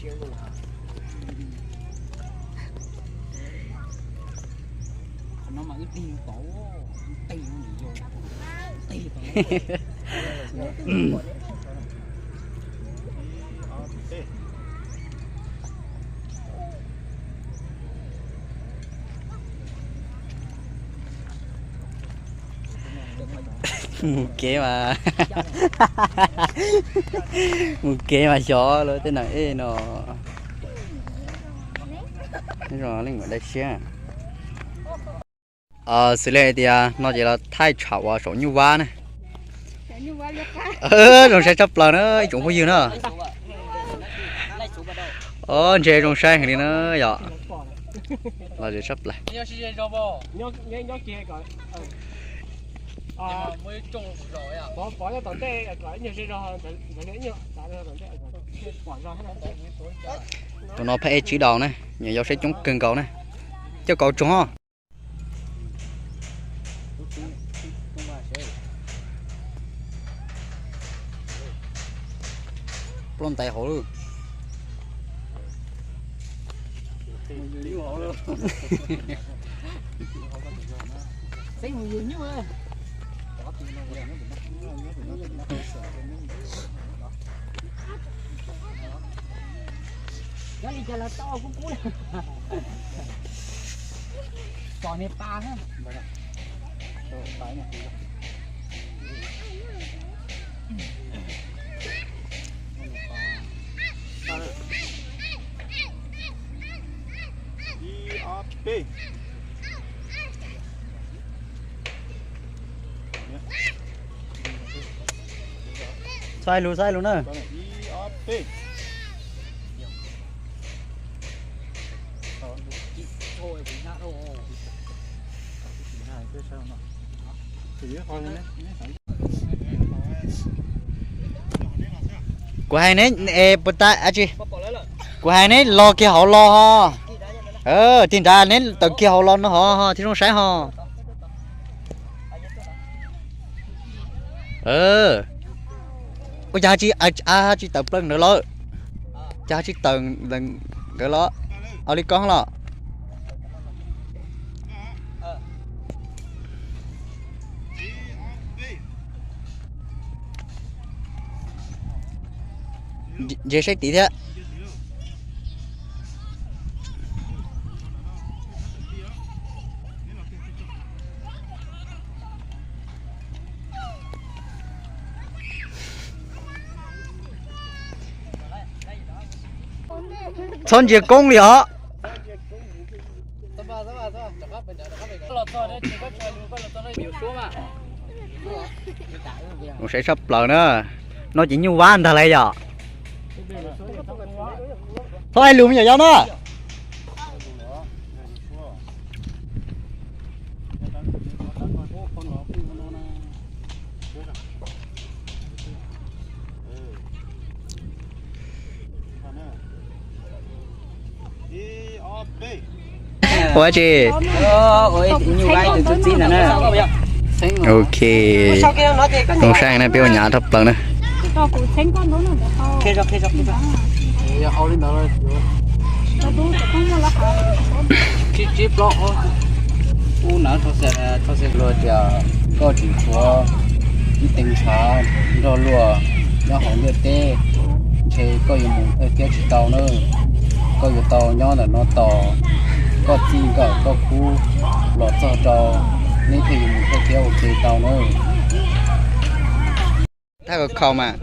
Mus kev mas, mus kev mas xyov lawv tej neeg ej no. Neb zoo leej muam dai siab. Xws li hais tias no ces los thaij tsham uas saum nyuj vab na. Zoo saib tshaj plaws na ib tsoom phooj ywg na. Ntshe zoo saib heev li na yom. Los zoo tshaj plaws. Tus no phab ej tsib daus na, nyiam yau saib coob kawg nkaus na. Coj kauv tsoog os. Ploj ntais hauv lawm. Cov li cas los tau kub kub li. Pom niag pas na. Ib ob peb. Txhob hais lus, txhob hais lus na. Ib ob peb. Kuv hais neb, puas tas, kuv hais neb los kiag hauv los ho. Tig nrad neb tawm kiag hauv los no ho thiaj zoo saib ho. Ua cas tsis, tsis tawm plaws ntawd lawm? Cas tsis tawm ntawd los? Ua li ko los. Ntsia saib tid thiab. Txhob ntsia koob li os. Mus saib tshaj plaws na. No ces nyuj vab ntag lauj yom. Txhob hais lus me nyuam yaus na. Ua tsi. Ok. Zoo saib na, peb ua nyab tshaj plaws na. Ub, nav luag tias koj tseem tshuav ib teev ntshav nrog luag nyob hauv ntiaj teb, ntshe koj yuav mus thawj thiab tsis tau nawb. Koj yuav tau nyob ntawm no tos koj txij nkawm koj kub los txog rau, neb thiaj yuav mus thawj thiab ua ke tau nawb. Thaj khaus mas.